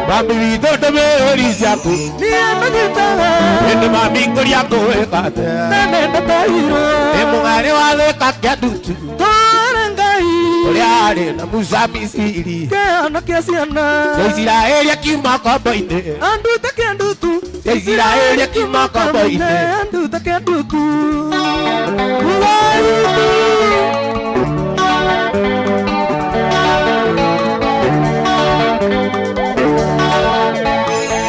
Mami witũ ndũmĩrĩri ciaku. Niĩ menyitaga. Ĩndĩ mami ngũria ngũĩka atĩa? Nene ndatairwo. Nĩ mũng'arĩ wa thĩka kĩandutu. Tware Ngai. Ũrĩa arĩ na Musa Misiri. Kĩhonokia ciana. Cia Isiraeli akiuma ngombo-inĩ. Anduta kĩandutu. Cia Isiraeli akiuma ngombo-inĩ. Anduta kĩandutu. Ugaidi.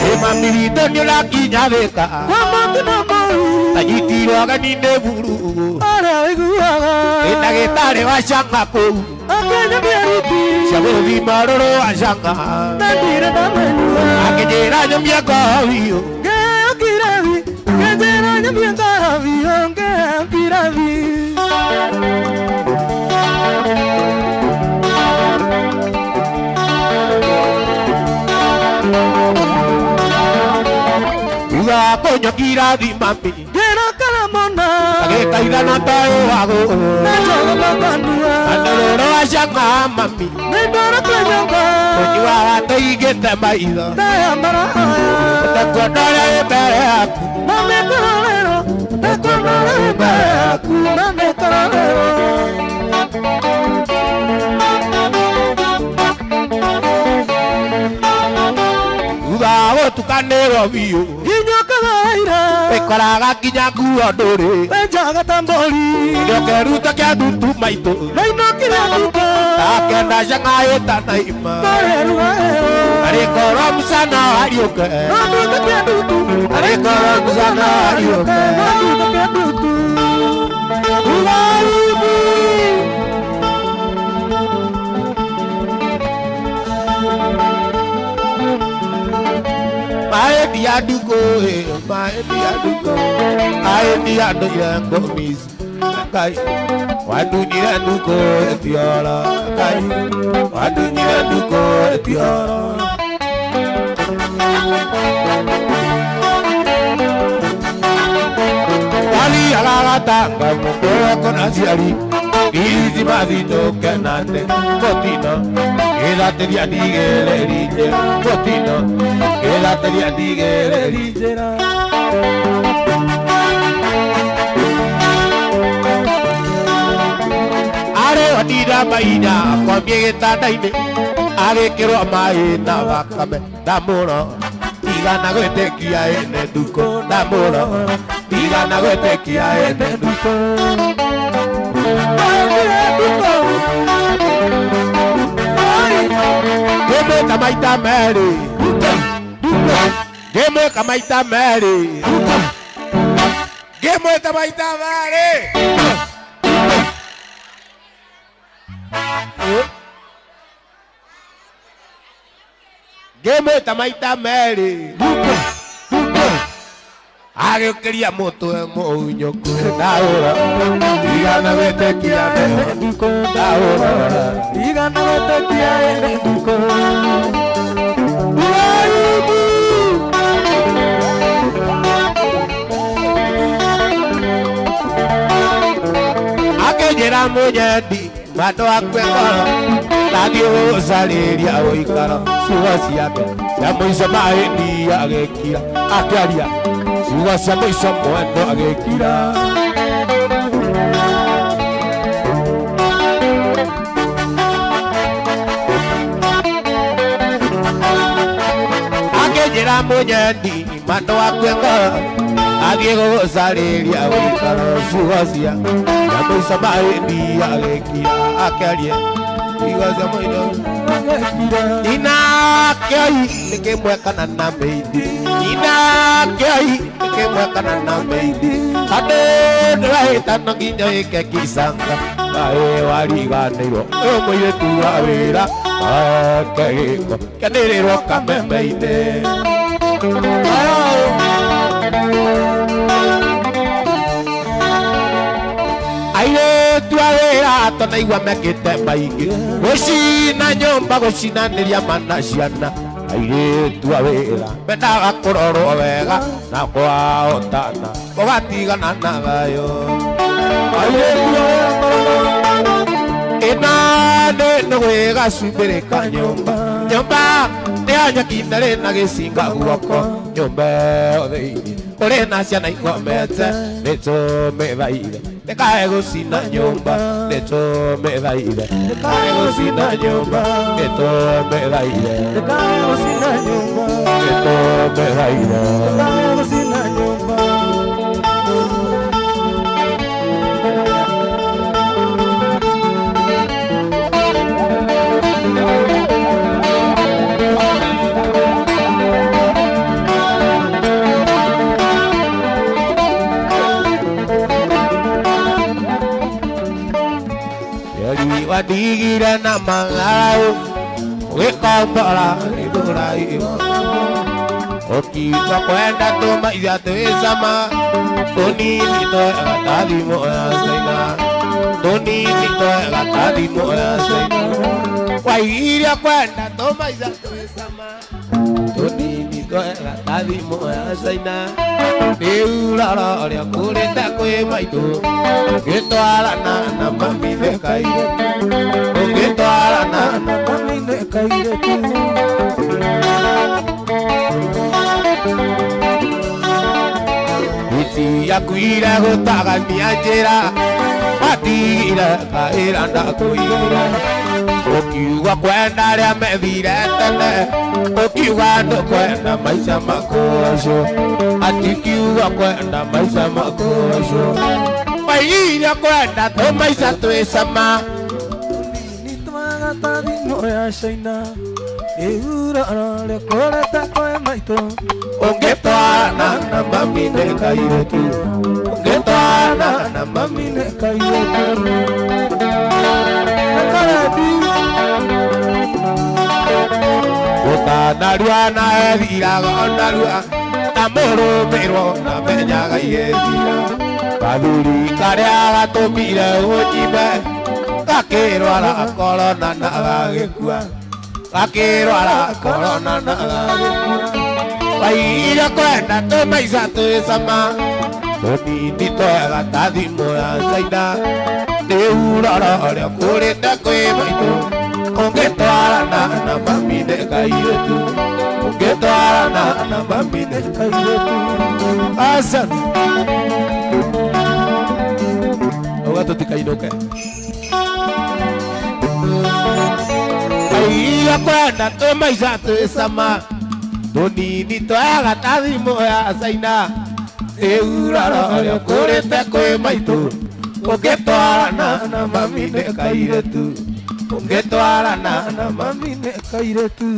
Ĩ mami witũ nĩ ũrakinya thĩka. Kwa matina mau. Tanyitirwo ageni nĩ burugu. Arĩa ũiguaga. Ĩ ndagĩtarĩ wa canga kũu. Akĩnyonia riti. Cia gũthima rũrũ wa canga. Ndendire ndamenyua. Akĩnjĩra nyũmie ngoro biũ. Ngĩheo kirathi. Ngĩnjĩra nyũmie ngoro biũ. Ngĩheo kirathi. Thutha wa kũnyua kirathi mami. Ngĩrakara mũno. Agĩkaithana taũ wa gũkũ. Na njogoma kanua. Na rũrũ wa canga mami. Nĩ ndoro kwĩ nyũmba. Kũnyua watũigĩte maitho. Ndaya maraya. Ũtekuona ũrĩa wĩ mbere yaku. Mami kũrorerwo. Ndekuona ũrĩa wĩ mbere yaku. Mami kũrorerwo. Thutha wa gũtukanĩrwo biũ. Nginyokaga ira. Wĩkoraga nginya nguo ndũrĩ. Wenjaga ta mbũri. Ndũkeruta kĩa ndutu maitũ. Nainũkire nduka. Akenda canga ĩtanaima. Kũreruga ĩyo. Arĩkorwo mũcana wariũke. Anduta kĩandutu. Arĩkorwo mũcana wariũke. Anduta kĩandutu. Ugaidi. Maĩ ndi andukũ ĩ, maĩ ndi andukũ. Maĩ ndi andũire ngũmici. Ngai, wandunyire ndukũ ĩtiora. Ngai, wandunyire ndukũ ĩtiora. Wathiaga gatanga mũkũroko na aciari. Ici mathitũke nande mũtino. Gĩthatĩria ndigĩrĩri njĩra mũtino. Gĩthatĩria ndigĩrĩri njĩra. Arĩ onira mainya akomie gĩtanda-inĩ agĩkĩrwo maĩ na thakame ndamũro ndigana gwĩtĩkia ene ndukũ ndamũro ndigana gwĩtĩkia ene ndukũ. Ngĩmwĩka maita merĩ ngĩmwĩka maita merĩ ngĩmwĩta maita merĩ. Ngĩmwĩta maita merĩ agĩũkĩria mũtwe mũhunyũku ndahũra ndigana gwĩtĩkia ene Ndukũ. ndahũra Ndigana gwĩtĩkia ene ndukũ. Ugaidi. Akĩnjĩra mũnyendi mandũ akue ngoro ndathiĩ gũcarĩria ũikaro ciugo ciake cia mũico mahĩndi agĩkira akĩaria ciugo cia mũico mwendo agĩkira. Akĩnjĩra mũnyendi mandũ akue ngoro athiĩ gũcarĩria ũikaro ciugo cia mũico mahĩndi agĩkira akĩaria ciugo cia mũico. Inakĩoi nĩ kĩmwe kana na mĩithi. Inakĩoi nĩ kĩmwe kana na mĩithi. Andũ ndĩrahĩtana nginya ĩke kicanga. Kaĩ wariganĩirwo ũyũ mũirĩtu wa wĩra ake gĩko kĩanĩrĩrwo kameme-inĩ. Airĩtu a wĩra tonaigua mekĩte maingĩ gũcina nyũmba gũcinanĩria mana ciana. Airĩtu a wĩra mendaga kũrorwo wega na kwahotana mũgatigana na thayũ. Airĩtu a wĩra ĩno nĩ nũgũ ĩgacumbĩrĩka nyũmba nyũmba nĩ Rĩa nyeki ndarĩ na gĩcinga guoko nyũmba ĩyo thĩinĩ kũrĩ na ciana ikomete nĩtũmĩthaire ndĩkae gũcina nyũmba nĩtũmĩthaire ndĩkae gũcina nyũmba nĩtũmĩthaire Ndĩkae gũcina nyũmba nĩtũmĩthaire Ndĩkae gũcina nyũmba. Yeri wadigire na mang'arau ũgĩkombora itũra-inĩ ũkiuga kwenda tũmaitha twĩ cama tũnini twega ta thimũ ya Caina tũnini twega ta thimũ ya Caina waigire kwenda tũmaitha twĩ cama tũnini twega ta thimũ ya Caina rĩu rora ũrĩa kũrĩte kwĩ maitũ ũngĩtwarana na mami nĩ kairĩtu ũngĩtwarana Na mami nĩ kairĩtu. Iti yakuire gũtagania njĩra watigire kaĩra ndakũire ũkiuga kwenda arĩa methire tene ũkiuga ndũkwenda maica makũacio atikiuga kwenda maica makũacio waigire kwenda tũmaica twĩ cama Tũnini twega ta thimũ ya Caina rĩu rora ũrĩa kũrĩte kwĩ maitũ ũngĩtwarana na mami nĩ kairĩtu ũngĩtwarana na mami nĩ kairĩtu. Na karendi Gũtanarua na ethiraga onarua na mũrũmĩrwo na menyaga igethira gathuri karĩa gatũmire ũnyime gakĩrwara korona na gagĩkua gakĩrwara korona na gagĩkua waigire kwenda tũmaica twĩ cama tũnini twega ta thimũ ya Caina rĩu rora ũrĩa kũrĩte kwĩ maitũ ũngĩtwarana na mami nĩ kairĩtu ũngĩtwarana na mami nĩ kairĩtu. Asante. Auga tũtikainũke Waigire kwenda tũmaica twĩ cama tũnini twega ta thimũ ya Caina rĩu rora ũrĩa kũrĩte kwĩ maitũ ũngĩtwarana na mami nĩ kairĩtu ũngĩtwarana Na mami nĩ kairĩtu.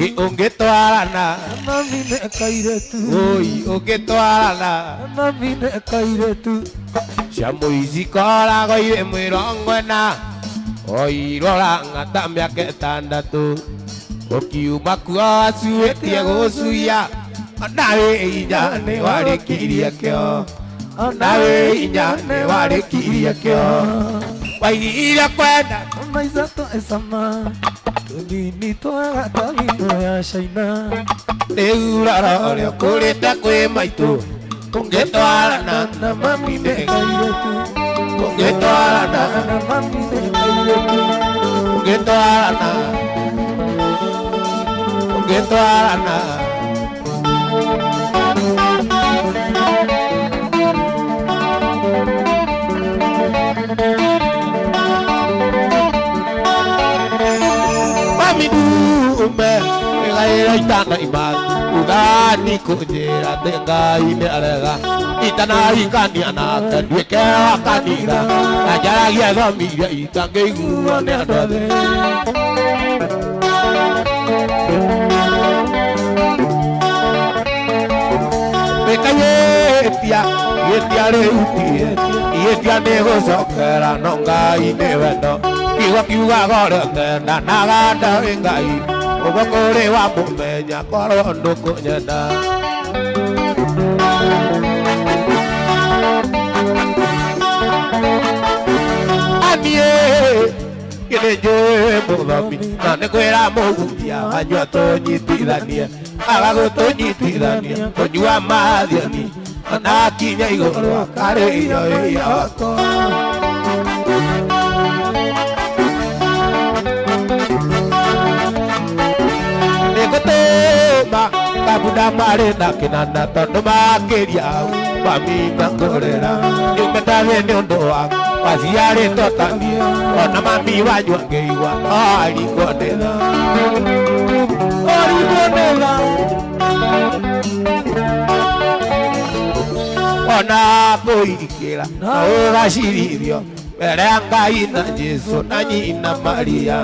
Ĩ ũngĩtwarana Na mami nĩ kairĩtu. Oi ũngĩtwarana Na mami nĩ kairĩtu. Cia mũici koragwo irĩ mĩrongo ĩna oirora ng'ata mĩaka ĩtandatũ ũkiuma kuo acuĩtie gũcuia ona wĩ inya nĩ warĩkirie kĩo ona wĩ inya nĩ warĩkirie kĩo waigire kwenda Tũmaica twĩ cama tũnini twega ta thimũ ya Caina rĩu rora ũrĩa kũrĩte kwĩ maitũ ũngĩtwarana na mami nĩ kairĩtu ũngĩtwarana na mami nĩ kairĩtu ũngĩtwarana ũngĩtwarana mami ndume ĩgaĩra itana imathi uthani kũnjĩra atĩ Ngai nĩ arega itanahikania nake nduĩke wa kanitha na njaragie thomi iria itangĩiguo nĩ andũ othe. Wĩkayĩtia gĩtia rĩu ihĩtia nĩ gũcokera no Ngai nĩ wendo kiugo kiugaga ũrĩa ũkenda na ganda wĩ Ngai ũguo kũrĩ wa mũmenya korwo ndũkũnyenda. Aniĩ githĩ njũĩ mũthomi na nĩ kwĩra mũhutia anyua tũnyitithanie aga gũtũnyitithania kũnyua mathiani ona akinya igũrũ akarĩ irio yakwa. Nĩngũtũra Kabunda marĩ na kĩnanda tondũ makĩria mami makũrera nyumĩte thĩ nĩ ũndũ waku waciarĩtwo ta niĩ ona mami wanyu angĩigua no aringwo nĩ tha. Aringwo nĩ tha. Ona kũhikĩra no ũgacirithio mbere ya Ngai na Jesũ na nyina Maria.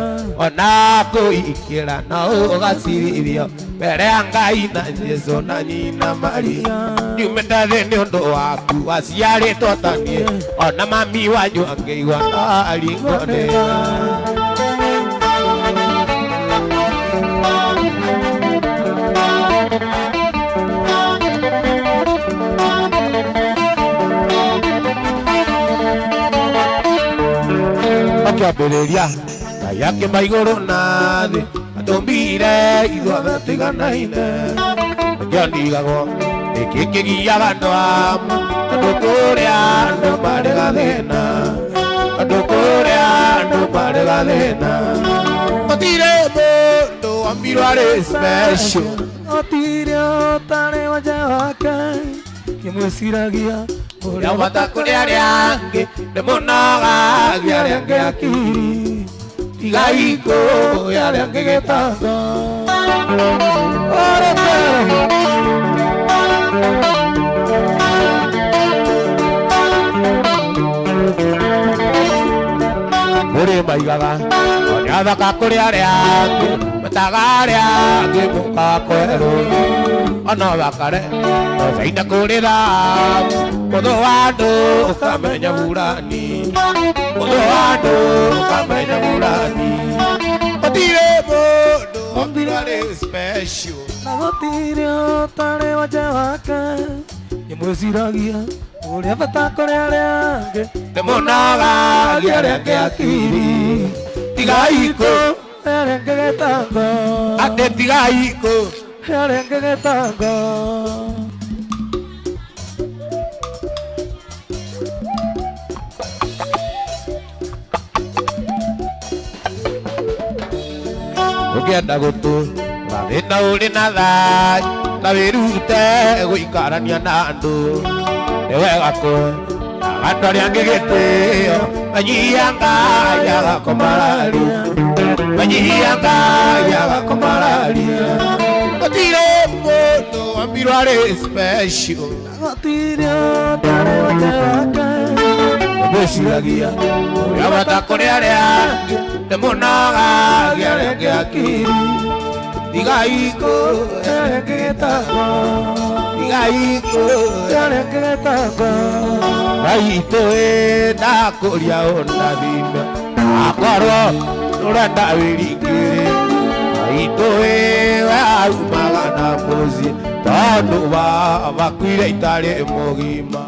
Ona kũhikĩra no ũgacirithio mbere ya Ngai na Jesũ na nyina Maria. Nyumĩte thĩ nĩ ũndũ waku waciarĩtwo ta niĩ ona mami wanyu angĩigua no aringwo nĩ tha. Akĩambĩrĩria Ngai akĩmba igũrũ na thĩ atũmbire ithuothe tũiganaine. Nĩkĩo ndigagwo nĩkĩ kĩgiaga andũ amwe tondũ kũrĩa andũ marĩ gathĩna, tondũ kũrĩa andũ marĩ gathĩna. Gũtirĩ mũndũ wombirwo arĩ special. Gũtirĩ ũtarĩ wanja wake kĩmwĩciragia ũrĩa bata kũrĩ arĩa angĩ nĩ mũnogagia arĩa angĩ akiri. Tigai kũhe arĩa angĩ gĩtanda. Kũrĩ maigaga nĩ athaka kũrĩ arĩa angĩ metaga arĩa angĩ mũka kwerũ. Ona wakare no caina kũrĩ thahabu mũthũ wa andũ ũkamenya burani, mũthũ wa andũ ũkamenya burani. Gũtirĩ mũndũ wombirwo arĩ special. Na gũtirĩ ũtarĩ wanja wake kĩmwĩciragia ũrĩa bata kũrĩ arĩa angĩ nĩ mũnogagia arĩa angĩ akiri. Tigai kũhe arĩa angĩ gĩtanda. Atĩ tigai kũhe arĩa angĩ gĩtanda. Ũngĩenda gũtũra thĩna ũrĩ na thayũ na wĩrute gũikarania na andũ nĩ wega kũhe andũ arĩa angĩ gĩtĩo. Manyihia Ngai agakũmararia, manyihia Ngai agakũmararia. Gũtirĩ mũndũ wombirwo arĩ special. Gũtirĩ ũtarĩ wanja wake Mwĩciragia ũrĩa bata kũrĩ arĩa angĩ nĩ mũnogagia arĩa angĩ akiri. Tigai kũhe arĩa angĩ gĩtanda. Tigai kũhe arĩa angĩ gĩtanda. Maitũ ĩ ndakũria ũndathime akorwo ũrenda wĩringĩre. Maitũ ĩ we aumaga na mũciĩ tondũ bakuire itarĩ mũgima.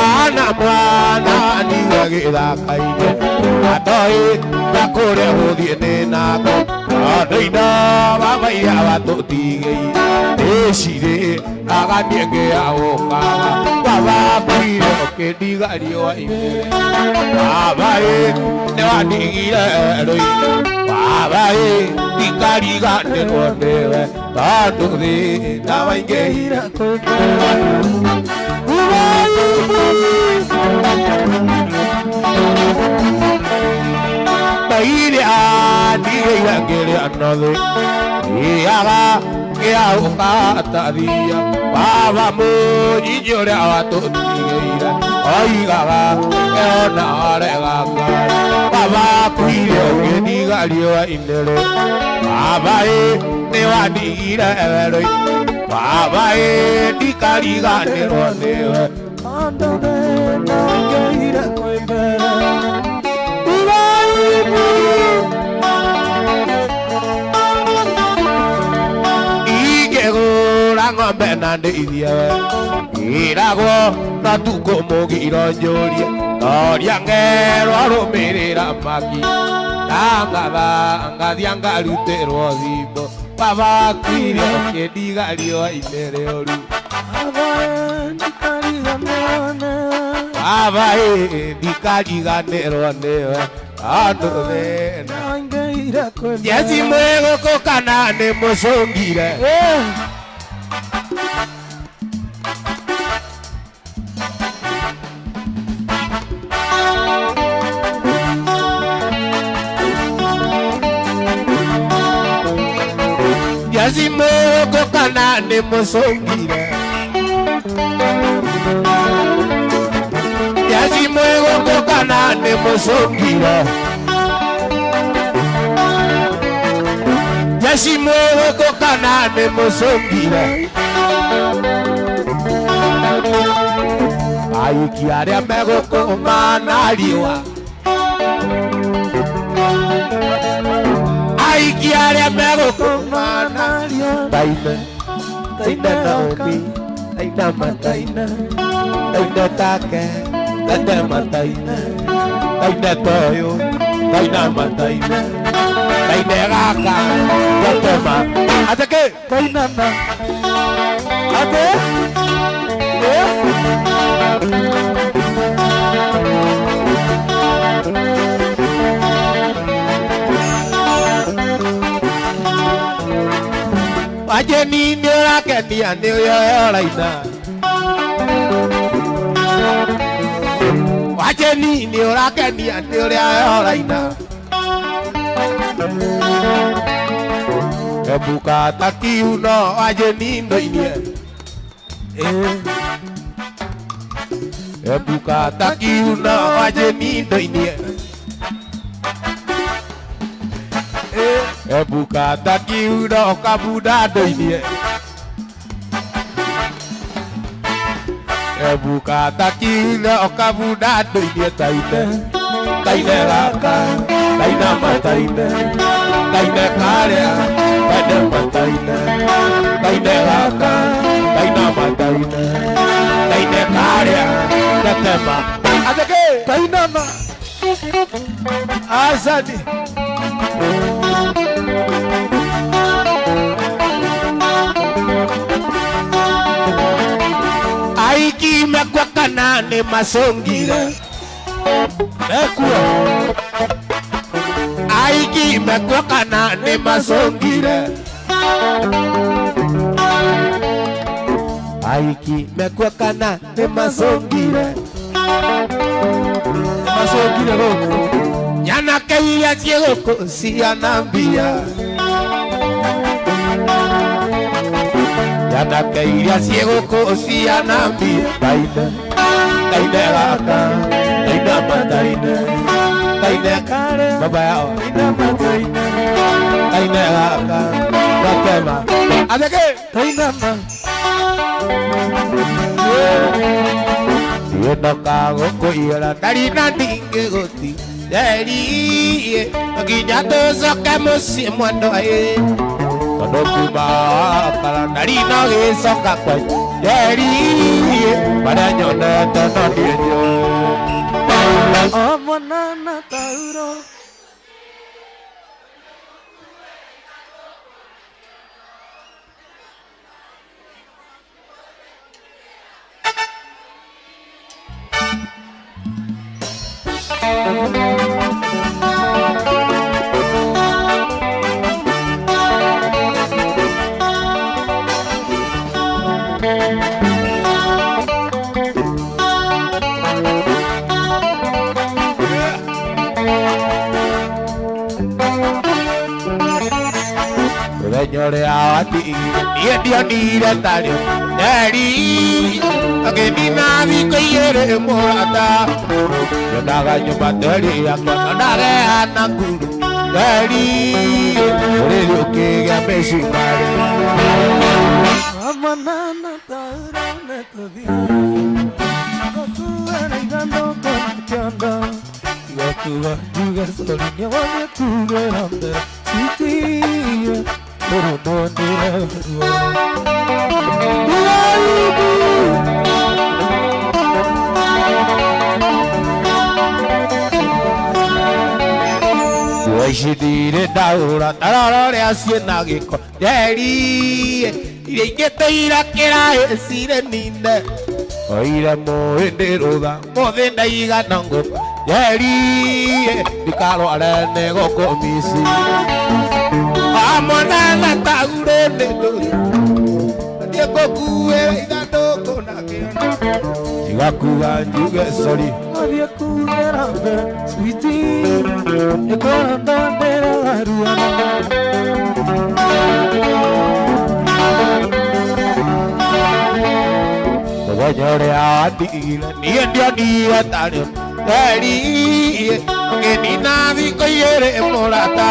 Ana mwana ndigwa gĩthaka-inĩ atoĩ na kũrĩa gũthiĩ nĩ nako tondũ indo baba iria watũtigĩire ĩcirĩ agathiĩ ngĩagũkaga. Baba akuire ũkĩndiga riũa imere. Baba ĩ nĩ wandigire werũ-inĩ. Baba ĩ ndikariganĩrwo nĩwe tondũ thĩna waingĩhire. Maire andigĩire ngĩrĩa nothĩ ĩaga ngĩaũkatathia. Baba mũnyinyi ũrĩa watũtigĩire oigaga eona arega Ngai. Baba akuire ũkĩndiga riũa inĩrĩ. Baba ĩ nĩ wandigire werũ-inĩ. Baba ĩ ndikariganĩrwo nĩwe. Andũ thĩna waingĩhire kwĩ mbere. Ingĩgũra ng'ombe na ndĩithie we ĩragwo na tukũ mũgiro njũrie noria ngerwo arũmĩrĩra maki ndangatha ngathia ngarutĩrwo thimbo. Baba akuire ũkĩndiga riũa inene ũru. Baba ĩ ndikariganĩrwo nĩwe. Andũ thĩna. Jeci mwĩgũkũ kana nĩ mũcũngire. Jeci mwĩgũkũ kana nĩ mũcũngire. Jeci mwĩgũkũ kana nĩ mũcũngire. Jeci mwĩgũkũ kana nĩ mũcũngire. Aiki arĩa megũkũmana riũa. Aiki arĩa megũkũmana riũa. Taine, taine Naomi, taina mataina, taina take, taina mataina, taina toyo, taina mataina, taina gaka, tatema. Atake, taina na. Ate? Wajeni nĩ ũrakenia nĩ ũrĩa ũraina. Wajeni nĩ ũrakenia nĩ ũrĩa ũraina. Ebuka ta kiuno wajeni ndoinie. Ebuka ta kiuno wajeni ndoinie. Ebuka ta kiuno kabuda ndoinie. Ebuka ta kiuno kabuda ndoinie. Taine, taine gaka, taina mataine, taine karĩa, taine mataine, taine gaka, taina mataine, taine karĩa, tetema. Ateke, taina ma. Asante. Aiki mekwa kana nĩ macũngire. Mekua. Aiki mekwa kana nĩ macũngire. Aiki mekwa kana nĩ macũngire. Nĩ macũngire gũkũ. Nyanake iria ciĩ gũkũ ciana mbia. Nyanake iria ciĩ gũkũ ciana mbia. Taine, taine gaka, taina mataine, taine karĩa, baba yao, taina mataine, taine gaka, gatema. Ateke, taina ma. Enoka gũkũiyũra ndari na ndingĩgũti. Nderi, nginya tũcoke mũciĩ mwendwa ĩ. Tondũ kuma wakara ndari no gĩcoka kwanyu. Nderi, marĩa nyonete no niĩ njũĩ. O mwana na tauro. Mũthenya ũrĩa watigire niĩ ndionire tarĩo. Nderi, ũkĩnina thikũ igĩrĩ mũrata. Nyonaga nyũmba teri yakwa nyonaga ĩhana nguru. Nderi, ũrĩrĩ ũkĩgĩa mĩcumarĩ. Mwana na tauro nĩtũthiĩ. Gũkuĩra ithandũkũ na kĩondo. Tiga njuge sorry nĩwathiĩ kugĩra mbere. Titiye, ũrũndonire ruo. Nguo ici ndirĩ ndaũra tarora ũrĩa ciĩna gĩko. Nderi, iria ingĩ tũira kĩraĩ cirĩ nine. Oire mũĩ ndĩ rũtha mũthĩ ndaigana ngũkũ. Nderi, Ndikarware nĩ gũkũmici amwana na taurũ nĩ ndũĩ thiĩ ngũkuĩra ithandũkũ na kĩondo tigakuga njuge sorry Athiĩ kugĩra mbere sweetie ĩkorwo ndĩraruana Mũthenya ũrĩa wandigire niĩ ndionire tarĩ theri ngĩnina thikũ igĩrĩ mũrata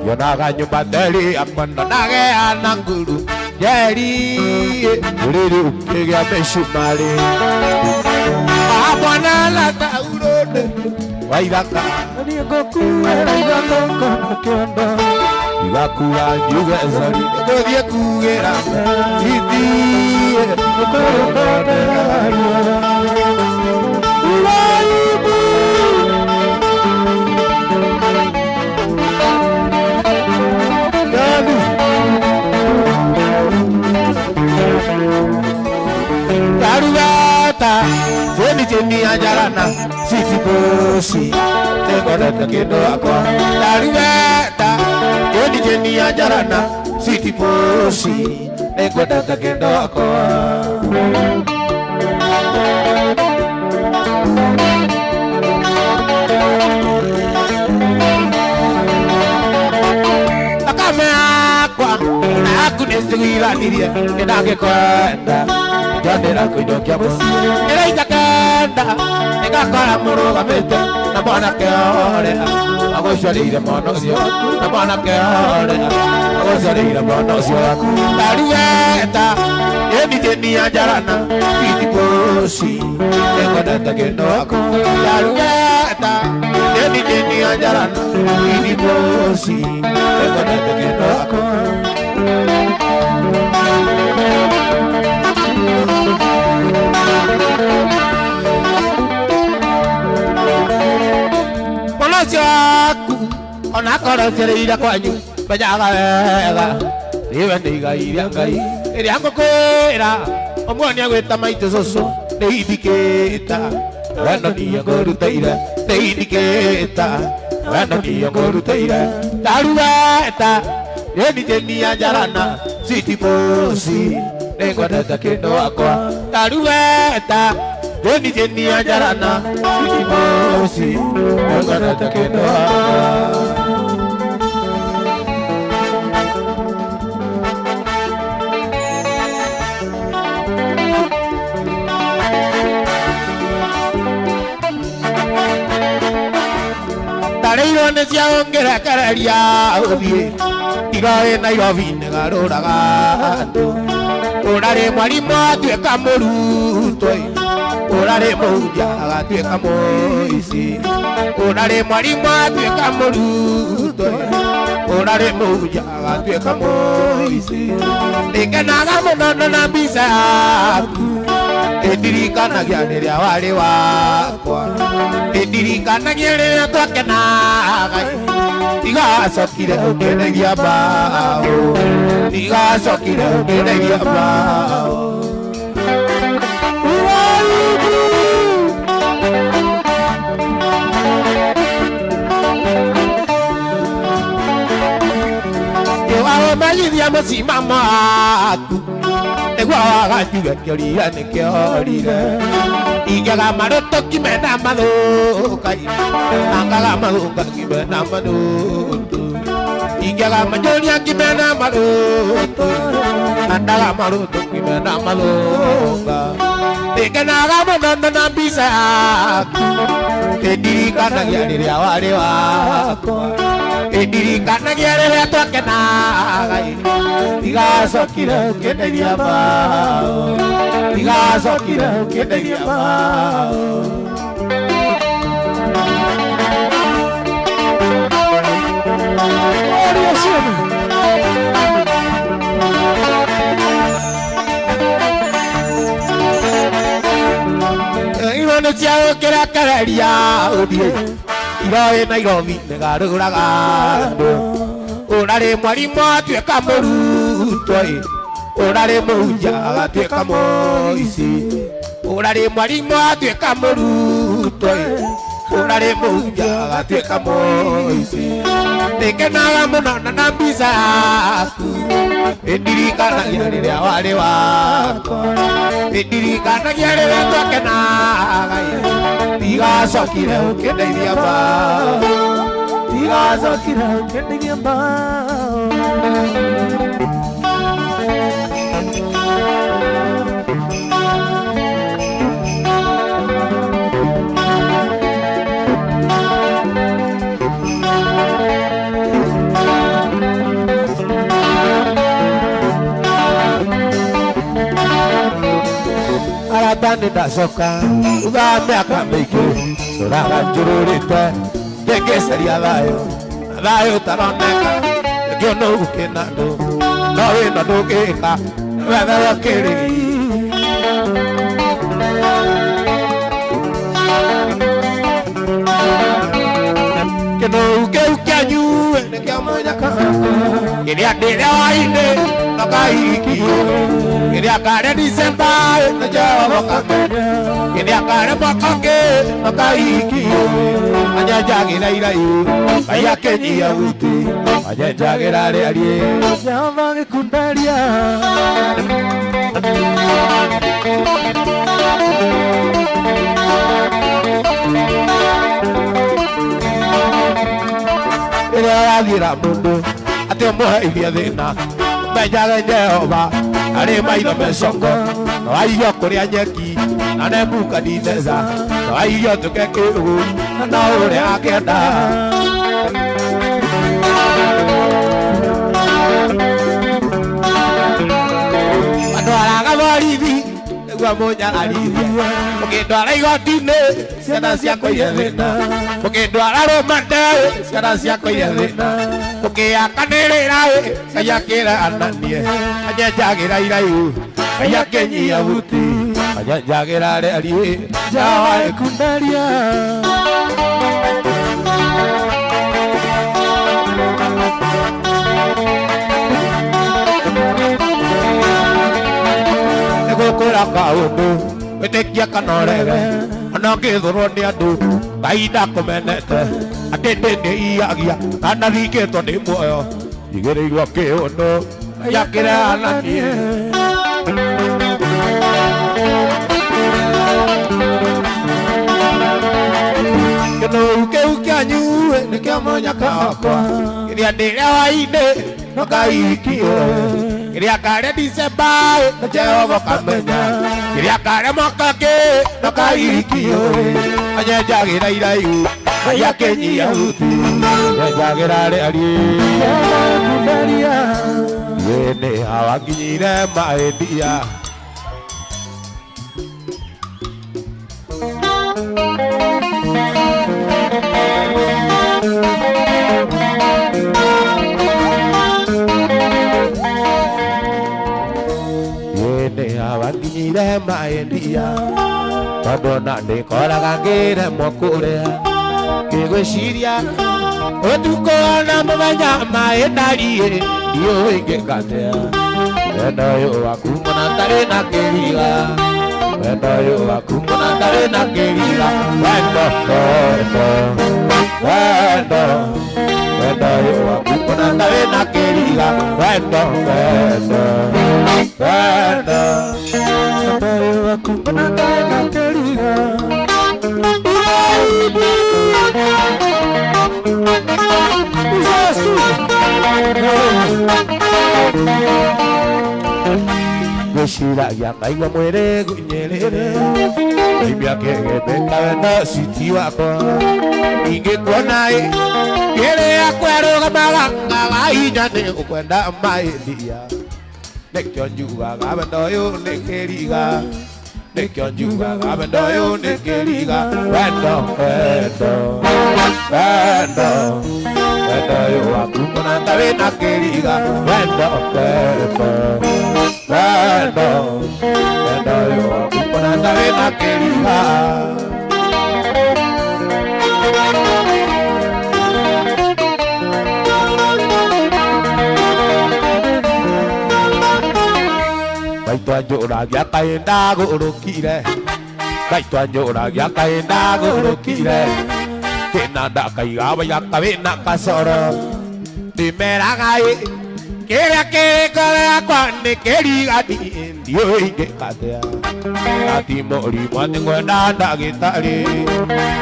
ngĩonaga nyũmba theri yakwa ndonageana nguru njeri ũrĩrĩ ũkĩgĩa mĩcumarĩ amwana na taurũ nĩ waithaka Athiĩ ngũkuĩra ithandũkũ na kĩondo igakuga njuge sorry ngũthiĩ kugĩra ithiĩ ĩkorwo ndĩraruana Uraibu Yani Tarugata Jeni jeni anjarana Siti bosi Nengorete kĩndũ wakwa Tarugata Jeni jeni anjarana Siti bosi Nengorete kĩndũ wakwa Thakame yakwa na yaku nĩciguithanirie nĩndangĩkwenda ngĩonera kũinũkia mũciĩ ndĩraita kenda nĩngakora mũrũgamĩte na mwanake ũrĩa agũciarĩire mwana ũcio na mwanake ũrĩa agũciarĩire mwana ũcio waku tarueta ĩni ya njarana titipoci nĩngwendete kĩndũ waku tarueta ĩni ya njarana titipoci nĩngwendete kĩndũ waku Mwana ũcio waku onakorwo ũciarĩire kwanyu menyaga wega rĩwe nĩ igai rĩa Ngai rĩrĩa ngũkwĩra ũmuonie gwĩta maitũ cũcũ nĩ indikĩta wendo niĩ ngũrutĩire nĩ indikĩta wendo niĩ ngũrutĩire tarueta ĩni jeni ya njarana citiboci nĩngwendete kĩndũ wakwa tarueta ĩni jeni ya njarana citiboci nĩngwendete kĩndũ wakwa. Tarĩirwo nĩ cia ũngĩrekereria ũthiĩ tiga wĩ Nairobi nĩgarũraga andũ ũrarĩ mwarimũ atuĩka mũrutwo ũrarĩ mũhunjia agatuĩka mũici ũrarĩ mwarimũ atuĩka mũrutwo ũrarĩ mũhunjia agatuĩka mũici nĩngenaga mũno ndona mbica yaku nĩndirikanagia rĩrĩa warĩ wakwa nĩndirikanagia rĩrĩa twakenaga tigacokire ũkĩndegia mbaũ tigacokire ũkĩndegia mbaũ. Ĩwaũmenyithia mũcimamo waku nĩguo waganjuge kĩũria nĩkĩorire ingĩaga marũtũ ngimena mathũka angaga mathũka ngimena mathũtũ ingĩaga manjũria ngimena marũtũ andaga marũtũ ngimena mathũka nĩngenaga mũno ndona mbica yaku nĩndirikanagia rĩrĩa warĩ wakwa nĩndirikanagia rĩrĩa twakenaga tigacokire ũkĩndegia mbaũ tigacokire ũkĩndegia mbaũ. Oria ciana Irwo nĩ cia gũkĩrekereria ũthiĩ iroĩ Nairobi nĩgarũraga andũ ũrarĩ mwarimũ atuĩka mũrutwo ũrarĩ mũhunjia agatuĩka mũici ũrarĩ mwarimũ atuĩka mũrutwo Ũrarĩ mũhunjia agatuĩka mũici. Ndĩkenaga mũno na mbica yaku. Ĩndirikanagia rĩrĩa warĩ wakwa. Ĩndirikanagia rĩrĩa twakenaga. Ndigacokire ũkĩndeithia mbaũ. Ndigacokire ũkĩndeithia mbaũ. Arata nĩ ndacoka thutha wa mĩaka mĩingĩ ndũraga njũrũrĩte ngĩngĩcaria thayũ na thayũ ũtaroneka ngĩona ũkĩna andũ no wĩna ndũngĩka wethaga kĩrĩgi. Kĩndũ kĩu kĩanyu nĩkĩo mũnyaka kĩrĩa ndĩrĩa wainĩ no kahikio kĩrĩa karĩa Disemba nĩ Jehova kamenya kĩrĩa karĩa mwaka ũngĩ no kahikio anyenjagĩra irai Ngai akĩnyia huti anyenjagĩra rĩariĩ Jehova gĩkunderia. Rĩrĩa ũrathiĩra mũndũ atĩ ũmũhe iria thĩna menjage Jehova arĩ maitho mecongo no airio kũrĩa nyeki na Nebukadineza no airio tũke kĩũgũ na no ũrĩa akĩenda. Andwaraga borithi nĩguo mũnyararithie mũkĩndwara igoti-inĩ ciana ciakwa irĩ thĩna mũkĩndwara rũmande ciana ciakwa irĩ thĩna mũkĩakanĩrĩra Ngai akĩra ananie anyenjagĩra iraihu Ngai akĩnyia huti anyenjagĩra rĩariĩ Jehova gĩkunderia. Nĩgũkwĩra kaũndũ wĩtĩkie kana ũrege ona ũngĩthũrwo nĩ andũ Ngai ndakũmenete atĩ ndĩ nĩ iyagia kana thingĩtwo nĩ muoyo njigĩrĩirwo kĩũndũ Ngai akĩra ananie. Kĩndũ kĩu kĩanyu nĩkĩo mũnyaka wakwa kĩrĩa ndĩrĩa wainĩ no kahikio kĩrĩa karĩa Disemba nĩ Jehova kamenya kĩrĩa karĩa mwaka ũngĩ no kahikio anyenjagĩra iraihu Ngai akĩnyia huti anyenjagĩra rĩariĩ Jehova gĩkunderia. Niĩ nĩ hawa nginyire maendia. Niĩ nĩ hawa nginyire maendia tondũ na ndĩkoraga ngĩremwo kũrĩa ngĩgwĩciria ũtukũ na mũthenya maĩ ndariĩ ndiũĩ ngĩka atĩa wendo ũyũ waku mũna ndarĩ na kĩriga wendo ũyũ waku mũna ndarĩ na kĩriga wendo wendo wendo wendo ũyũ waku mũna ndarĩ na kĩriga wendo wendo wendo Wendo ũyũ waku mũna ndarĩ na kĩriga. Ngwĩciragia ngaigua mwĩrĩ ngunyĩrĩre Ngaimia kĩgĩmbĩka wendo citi wakwa ingĩkuona ĩ kĩrĩa kwerũgamaga ngaga hinya nĩ ũkwenda maendia nĩkĩo njugaga wendo ũyũ nĩ kĩriga nĩkĩo njugaga wendo ũyũ nĩ kĩriga wendo wendo wendo wendo ũyũ waku mũna ndarĩ na kĩriga wendo wendo wendo wendo ũyũ waku mũna ndarĩ na kĩriga. Maitũ anjũragia kaĩ ndagũrũkire maitũ anjũragia kaĩ ndagũrũkire Kĩnanda kaiga waiga kawĩna kacoro. Ndĩmeraga ĩ kĩrĩa kĩrĩ ngoro yakwa nĩ kĩrigani ndiũĩ ingĩka atĩa. Ndati mũrimũ atĩ ngwenda ndagĩtarĩ,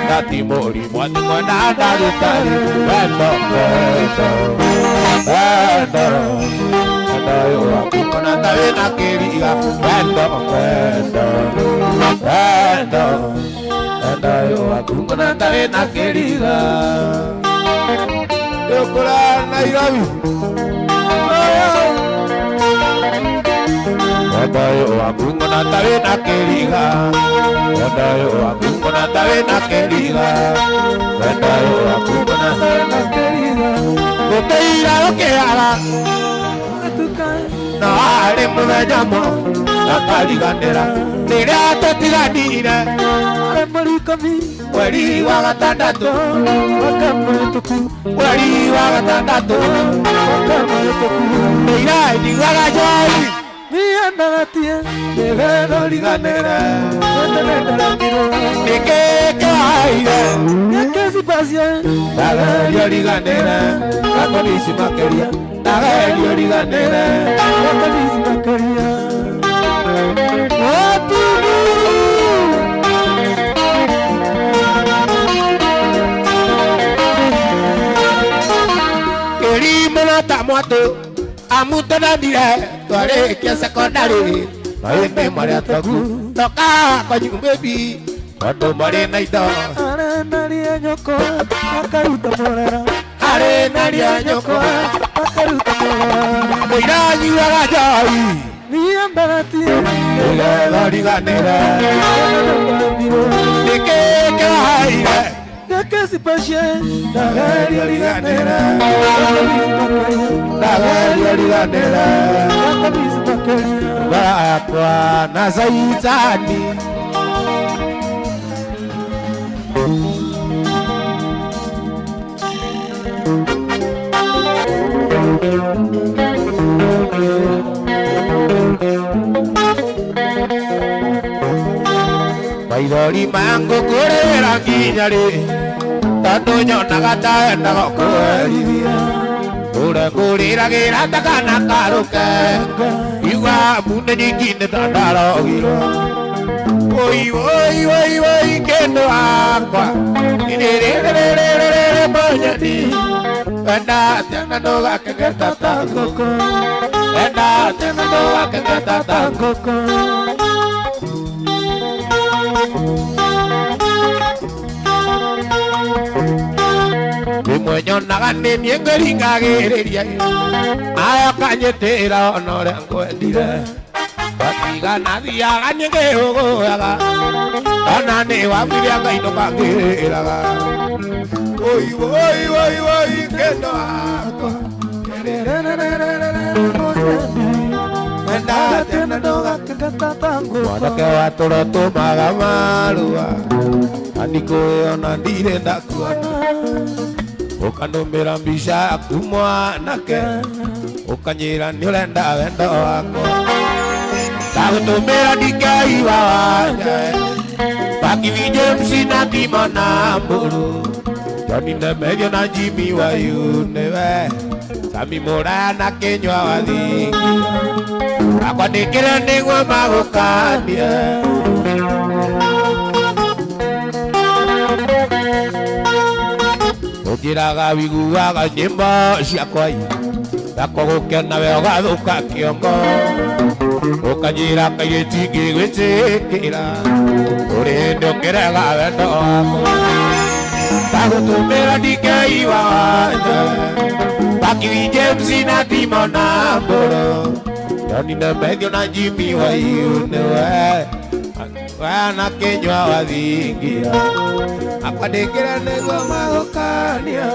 ndati mũrimũ atĩ ngwenda ndagĩtarĩ. Wendo wendo wendo wendo ũyũ waku ona ta wĩna kĩriga. Wendo wendo wendo wendo ũyũ waku ona ta wĩna kĩriga. Ndĩũkũra Nairobi. Wendo ũyũ waku ngona ta wĩna kĩriga. Wendo ũyũ waku ngona ta wĩna kĩriga. Wendo ũyũ waku ngona ta wĩna kĩriga. Gũtĩira ũkĩara na warĩ mũthenya mo ndakariganĩra rĩrĩa tũtiganire mweri wa gatandatũ, mweri wa gatandatũ. Ndĩira njiguaga njohi riganĩre nĩkĩ kĩwaire ndagerio riganĩre gakonisi makĩria ndagerio riganĩre. Kĩrimũ no ta mwatũ amutonanire twarĩkia sekondari na ĩndĩ marĩ atogu toka kwanyu baby tondũ marĩ na indo arĩ na ria nyũkwa mũira nyuaga njohi nĩgetha riganĩre nĩkĩ kĩraire ndagerio riganĩre ndagerio riganĩre ngoro yakwa na caitani. Maithori mangũkũrĩra nginya rĩ tondũ nyonaga ta endaga kũherithia ũrĩa ngũrĩragĩra ta kana karũke igua mune nyingĩ nĩ ta ndarogirwo. Oi oi oi oi kĩndũ wakwa rĩrĩrĩrĩrĩrĩ mũnyeni wenda tena ndũgakengeta ta ngũkũ wenda tena ndũgakengeta ta ngũkũ. Rĩmwe nyonaga nĩ niĩ ngĩringagĩrĩria nayo kanyĩtĩra ona ũrĩa ngwendire watigana thiaga niĩ ngĩhũgũyaga ona nĩ wambire Ngai ndũkangĩraga. Oi oi oi oi kĩndũ wakwa wenda tena mwanake watũra tũmaga marũa na ndikũĩ ona ndirĩ ndakuona ũkanũmĩra mbica yaku mwanake ũkanjĩra nĩ ũrenda wendo wakwa ndagũtũmĩra ndikeiwa wanja Bakiwi James na Timo na Mbũrũ Johnny Nemerio na Jimmy Wayu nĩwe Sami Mũraya na Kĩnyua wa Thingi akwandĩkĩre nĩguo magũkanie. Ũnjĩraga wiguaga nyĩmbo ciakwa ndakwa gũkena we ũgathũka kĩongo ũkanjĩra kairĩtu ingĩgwĩtĩkĩra ũrĩ hĩndĩ ũkĩrega wendo wakwa ndagũtũmĩra ndikeiwa wanja Bakiwi James na Timo na Mbũrũ Johnny Nemerio na Jimmy Wayu nĩwe na Kĩnyua wa Thingia akwandĩkĩre nĩguo magũkania.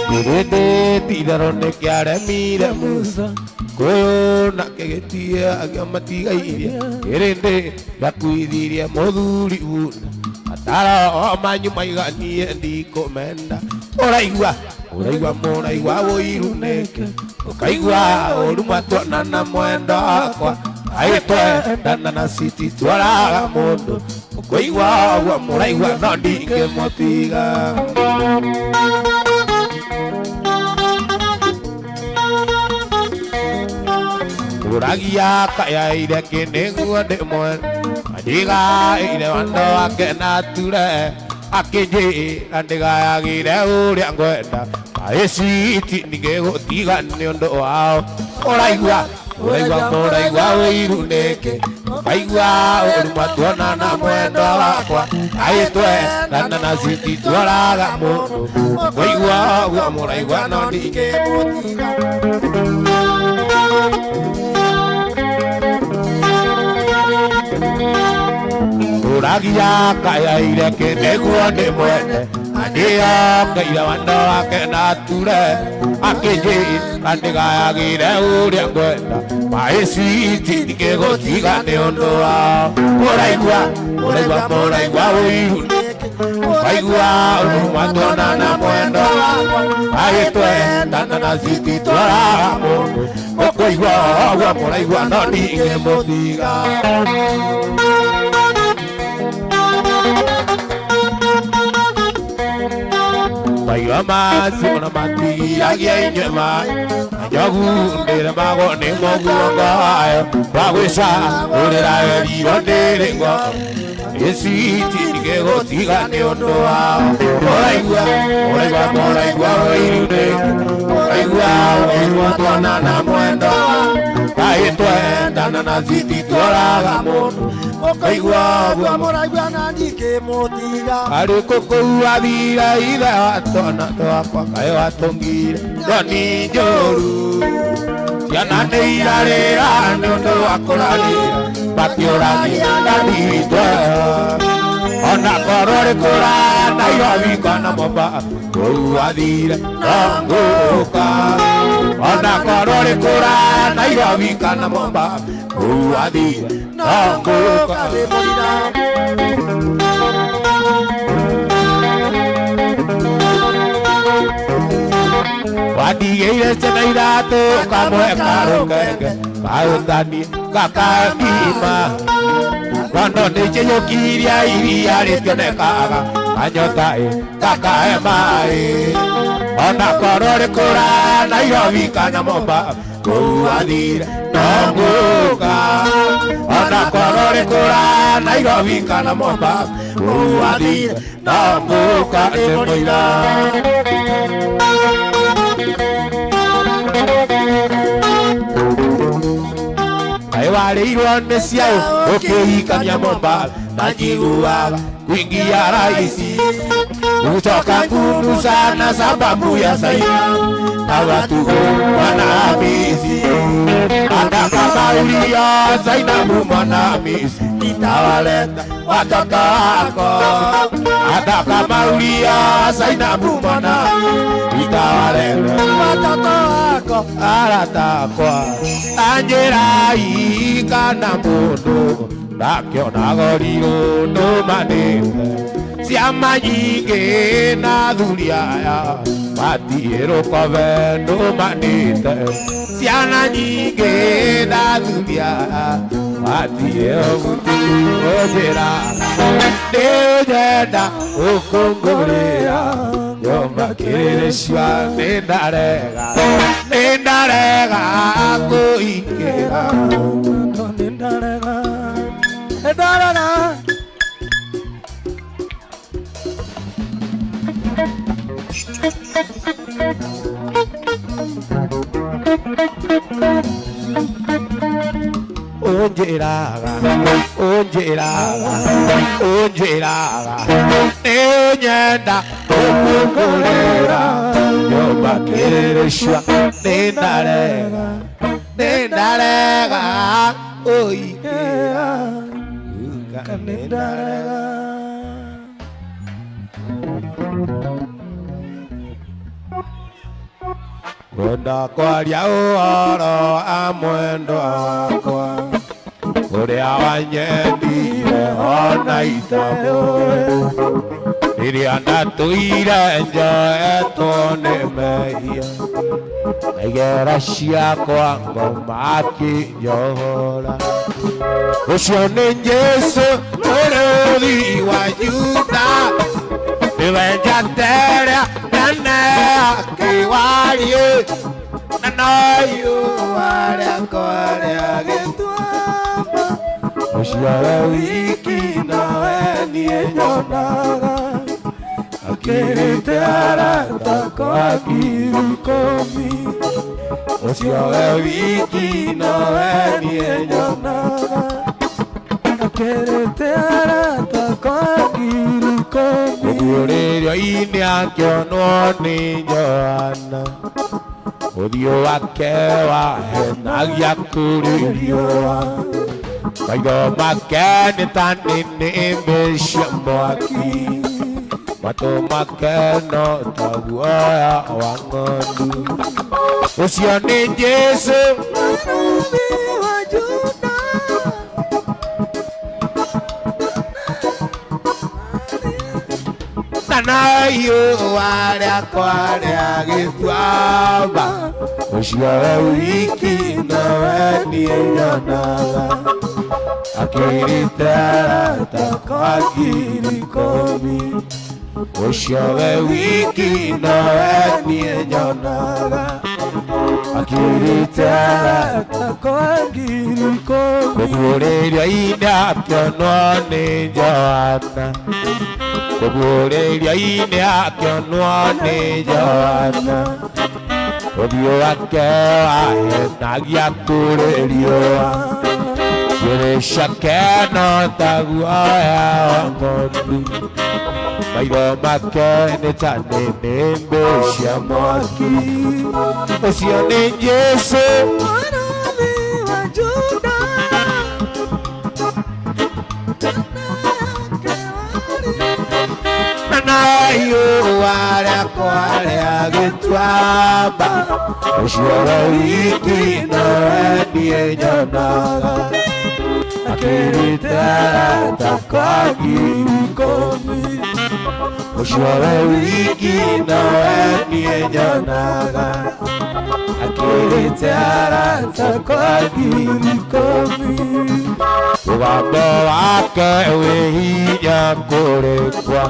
Kĩrĩndĩ ti-itherũ nĩkĩaremire Musa kwĩyũna kĩgĩtia matigairie kĩrĩndĩ gĩakuithirie mũthuri una ataro manyu maiganie ndikũmenda. Ũraigua ũraigua mũraigua ũiru nĩkĩ ũkaigua ũru matuonana mwendo wakwa Aitwendana na cititwaraga mũndũ ũkũigua ũguo mũraigua no ndingĩmũtiga. Ũragia kayaire kĩnĩguo ndĩmwe ndigaire wendo wake na ture akĩnjĩra ndĩgayagĩre ũrĩa ngwenda kaĩciti ningĩgũtiga nĩ ũndũ wao. Ũraigua ũraigua mũraigua ũiru nĩkĩ ũkaigua ũru matuona na mwendwa wakwa aĩtwendana na cititwaraga mũndũ ũkũigua ũguo mũraigua no ndingĩmũtiga. Ũragia kayaire kĩnĩguo ndĩmwende andiyokeire wendo wake na ture akĩnjĩra ndĩgayagĩre ũrĩa ngwenda maĩciti ndingĩgũtiga nĩ ũndũ wao. Ũraigua ũraigua mũraigua ũiru ũkaigua ũru matuona na mwendwa wakwa agĩtwendana na cititwaraga mũndũ ũkũigua ũguo mũraigua no ndingĩmũtiga. Maigua macio ona matigiragia inyuĩ maĩ njogu ndĩremagwo nĩ mũguongo wayo wagwĩcagũrĩra werirwo ndĩrĩ ngo ĩciti ndingĩgũtiga nĩ ũndũ wao. Ũraigua ũraigua mũraigua ũiru nĩkĩ ũkaigua ũiru tuona na mwendwa kaĩtwendana na cititwaraga mũndũ ũkaigua ũguo mũraigua na ndingĩmũtiga. Arĩ kũkũu athire ithe wa twana twakwa kaĩ watũngire thoni njũru ciana nĩ irarĩra nĩ ũndũ wa kũrarĩra makĩũragia ndathitwe ona korwo rĩ kũraya Nairobi kana Mombasa kũu athire no ngũka ona korwo rĩ kũraya Nairobi kana Mombasa kũu athire no ngũka. Wadigĩire ciana ithatũ kamwe karũkenge kaũtanie gakakima kondo nĩciyũkirie iria rĩtionekaga kanyota ĩ gakahe maĩ ona korwo rĩ kũraya Nairobi kana Mombasa kũu athire no ngũka ona korwo rĩ kũraya Nairobi kana Mombasa kũu athire no ngũka ndĩ mũira. Kaĩ warĩirwo nĩ ciaũ ũkĩhikania Mombasa na njiguaga kuingia rahisi kutoka ngumu sana sababu ya saia na watu wanamisi hata kama ulia Zainabu mwanamisi nitawaleta watoto wako hata kama ulia Zainabu mwanamisi nitawaleta watoto wako. Arata akwa anjĩrai kana mũndũ ndakĩona gorirũ ndũmanĩte ciama nyingĩ na athuri aya matirĩ rũkobe ndũmanĩte ciana nyingĩ na athuri aya matirĩ ũguti ũnjĩra ndĩũnyenda ũkũngũrĩra nyũmba kĩrĩrĩcua nĩndarega nĩndarega kũingĩra. Nĩndarega nĩndarega. Ũnjĩraga ũnjĩraga ũnjĩraga nĩũnyenda ũkũngũrĩra nyũmba kĩrĩrĩcua nĩndarega nĩndarega ũingĩra nĩndarega. Kwenda kwaria ũhoro wa mwendwa wakwa. Ũrĩa wanyendire ona itamũĩ rĩrĩa ndatũire njoetwo nĩ mehia na igera ciakwa ngoma akĩnjohora. Ũcio nĩ Jesũ mũrũthi wa Juda, nĩwe njata ĩrĩa nene ya kĩwariĩ, na no riũa rĩakwa rĩa Gĩtuamba. Ũcio we wiki Nowe niĩ nyonaga akĩrĩte arata kwa ngiri ikũmi. Ũcio we wiki nowe niĩ nyonaga akĩrĩte arata kwa ngiri ikũmi. Ũguũrĩrio-inĩ akĩonwo nĩ Johana, ũthiũ wake wahenagia kũrĩ riũa, maitho make nĩ ta nĩnĩmbĩ cia mwaki, matũ make no ta guoya wa ng'ondu. Ũcio nĩ Jesũ Mũrũthi wa Juda. Na no riũa rĩakwa rĩa gĩtuamba. Ũcio we wiki nowe niĩ nyonaga akĩrĩte arata kwa ngiri ikũmi. Ũcio we wiki nowe niĩ nyonaga akĩrĩte arata Arata kwa ngiri ikũmi. Kũguũrĩrio-inĩ akĩonwo nĩ Johana, kũguũrĩrio-inĩ akĩonwo nĩ Johana, ũthiũ wake wahenagia kũrĩ riũa, njuĩrĩ ciake no ta guoya wa ng'ondu, maitho make nĩ ta nĩnĩmbĩ cia mwaki. Ũcio nĩ Jesũ Mũrũthi wa Juda. Na no riũa rĩakwa rĩa gĩtuamba. Ũcio we wiki nowe niĩ nyonaga akĩrĩte arata kwa ngiri Ikũmi. Ũcio we wiki nowe niĩ nyonaga akĩrĩte arata Kwa ngiri ikũmi. Mũgambo wake wĩ hinya kũrĩ kwa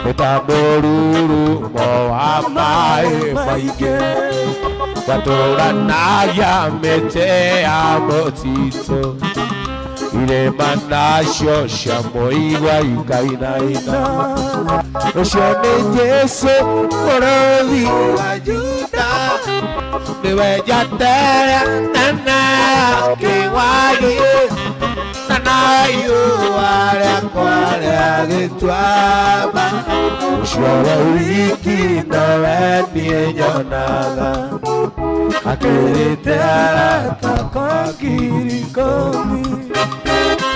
nĩ ta mũrurumo wa maĩ maingĩ, gatũranagia mĩtĩ ya mũtitũ, irĩma nacio cia mũigua ikainaina. Ũcio nĩ Jesũ mũrũthi wa Juda, nĩwe njata ĩrĩa nene ya kĩwariĩ, na no riũa rĩakwa rĩa gĩtuamba. Ũcio we wiki nowe niĩ nyonaga akĩrĩte arata Kwa ngiri ikũmi.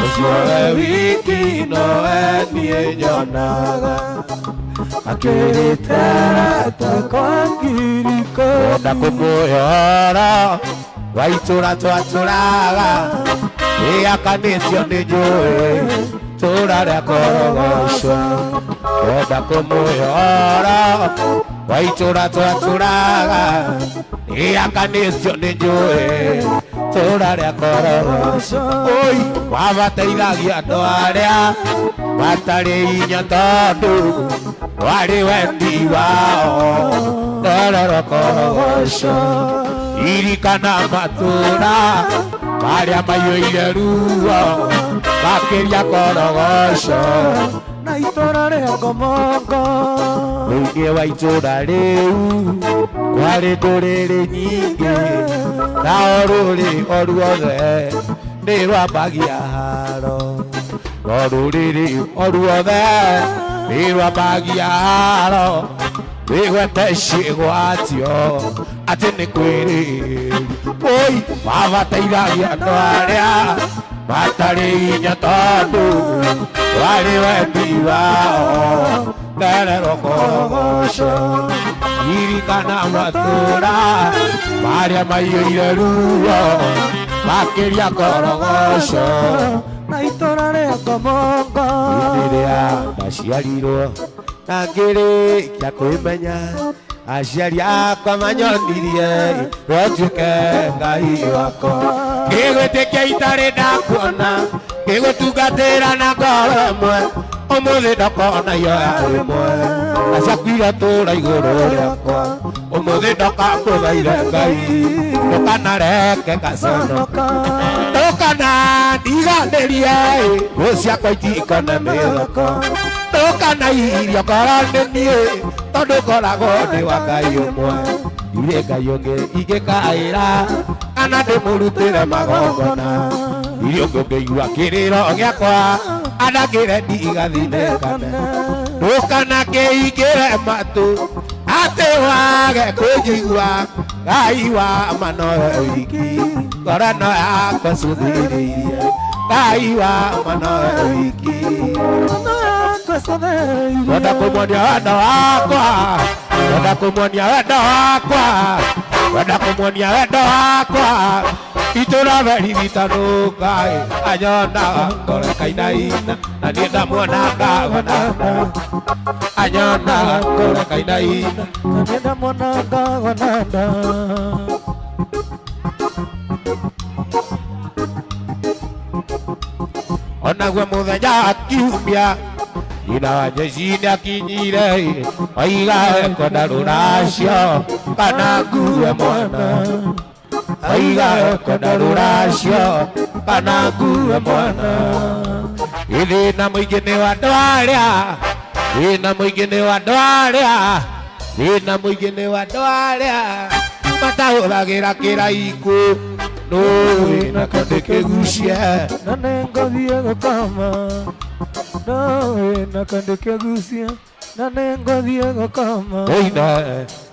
Ũcio we wiki nowe niĩ nyonaga Akĩrĩte arata kwa ngiri Wenda ikũmi. kũmũhora wa itũra twatũraga ĩakanĩtio nĩ njũĩ tũra rĩa korogoco. Wenda kũmũhora wa itũra twatũraga ĩakanĩtio nĩ njũĩ tũra rĩa korogoco. Oi, wabateithagia andũ arĩa matarĩ hinya tondũ warĩ wendi wao nderero korogoco. Irikana matũra marĩa maiyũire ruo makĩria korogoco. Na itũra rĩa Ngomongo. Thĩinĩ wa itũra rĩu kwarĩ ndũrĩrĩ nyingĩ, na o rũrĩrĩ o ruothe nĩ rwambagia haro. O rũrĩrĩ o ruothe nĩ rwambagia haro wĩgwete ciĩgwatio atĩ nĩ kwĩrĩria. Oi, wabateithagia andũ arĩa matarĩ hinya tondũ warĩ wendi wao nderero korogoco. Ririkana matũra marĩa maiyũire ruo Makĩria korogoco na itũra rĩa Ngomongo. Rĩrĩa ndaciarirwo na ngĩrĩkia kwĩmenya, aciari akwa manyonirie watuĩke Ngai wakwa. Ngĩgwĩtĩkia itarĩ ndakuona, ngĩgũtungatĩra na ngoro ĩmwe, ũmũthĩ ndokona ihoya rĩmwe na ciaku iratũra igũrũ rĩakwa. Ũmũthĩ ndoka ngũthaithe Ngai, ndũkanareke ngaconoka, ndũkana ndiganĩrie, ngũ ciakwa itikone mĩthoko, ndũkana irio ngoro nĩ niĩ, tondũ ngoragwo ndĩ wa Ngai ũmwe. Ndirĩ Ngai ũngĩ ingĩkaĩra kana ndĩmũrutĩre magongona, ndirĩ ũngĩ ũngĩigua kĩrĩro gĩakwa anangĩre ndigathinĩkane. Ndũkana kĩingĩre matũ atĩ wage kũnjigua, Ngai wa ma nowe wiki, ngoro no yakwa cũthĩrĩirie, Ngai wa ma nowe wiki. Kwenda kũmuonia wendo wakwa, kwenda kũmuonia wendo wakwa, kwenda kũmuonia wendo wakwa, itũra beriritanũka anyonaga ngoro ĩkainaina, na niĩ ndamuona ngagona, anyonaga ngoro ĩkainaina. Na niĩ ndamuona ngagona nda. Onaguo mũthenya wa kiumia nyina wa Jeci nĩakinyire, oiga ekwenda rũracio kana ngue mwana, oiga ekwenda rũracio kana ngue mwana. Ithĩna mũingĩ nĩ wa andũ arĩa, thĩna mũingĩ nĩ wa andũ arĩa, thĩna mũingĩ nĩ wa andũ arĩa matahũthagĩra kĩraikũ, nũĩ na kĩndũ kĩgucie. Na nĩngũthiĩ gũkoma, nũĩ na kĩndũ kĩgucie, na nĩngũthiĩ gũkoma. Oina,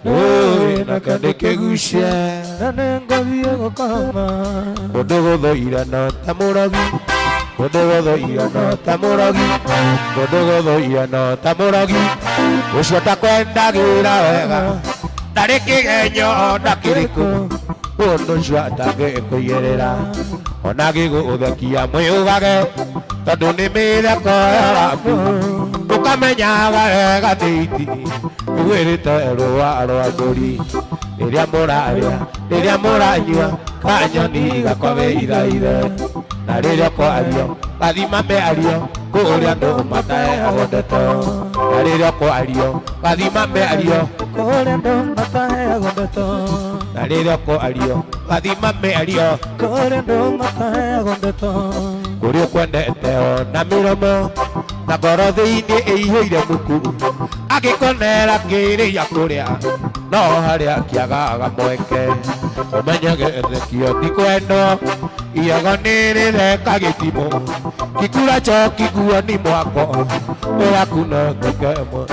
nũĩ na kĩndũ kĩgucie. Na nĩngũthiĩ gũkoma. Kũndũ gũthũire no ta mũrogi, kũndũ gũthũire no ta mũrogi, kũndũ gũthũire no ta mũrogi, ũcio takwendagĩra wega, ndarĩ kĩgenyo ona kĩrĩkũ, mũndũ ũcio atangĩkũigĩrĩra, ona gĩgũthekia mwĩũgage, tondũ nĩ mĩtheko yaku, ũkamenyaga wega thĩiti, ĩgwĩrĩte rũa rwa mbũri, rĩrĩa mũrarĩa, rĩrĩa mũranyua, kanyoni gakwa wĩithaithe, na rĩrĩa kwario, gathima mĩario, kũrĩa andũ mataheagwo ndeto, na rĩrĩa kwario, gathima mĩario, Kũrĩa andũ mataheagwo ndeto. Na rĩrĩa kwario, gathima mĩario, Kũrĩa andũ mataheagwo ndeto. Kũrĩa ũkwendete ona mĩromo, na ngoro thĩinĩ ĩihũire muku, agĩkonera kĩrĩa kũrĩa, no harĩa kĩagaga mweke, ũmenye gĩthekio ti kwendwo, iyago nĩ rĩtheka gĩtimũ, gĩkura choki nguo-ni mwako, ũyaku no ngeke ĩmwe,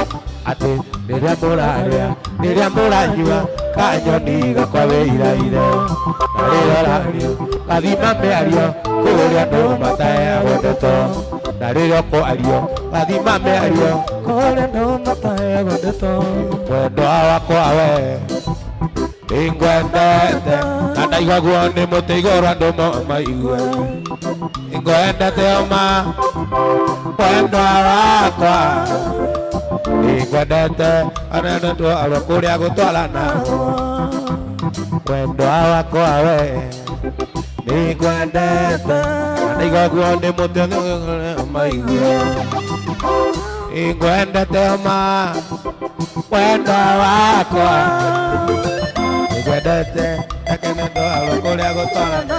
atĩ rĩrĩa mũrarĩa, rĩrĩa mũranyua, kanyoni gakwa wĩiraire, na rĩrĩa ũrario, gathima mĩario, kũrĩa andũ mataheagwo ndeto, na rĩrĩa kwario, gathima mĩario, Kũrĩa andũ mataheagwo ndeto. Mwendwa wakwa we, nĩngwendete, na ndaigagwo nĩ mũtĩ igũrũ andũ maigue, nĩngwendete oma, mwendwa wakwa, nĩngwendete, anene twaro kũrĩa gũtwarana, mwendwa wakwa we, nĩngwendete, na ndaigagwo nĩ mũtĩ igũrũ maigue, nĩngwendete oma, mwendwa wakwa, nĩngwendete, akene twaro kũrĩa gũtwarana.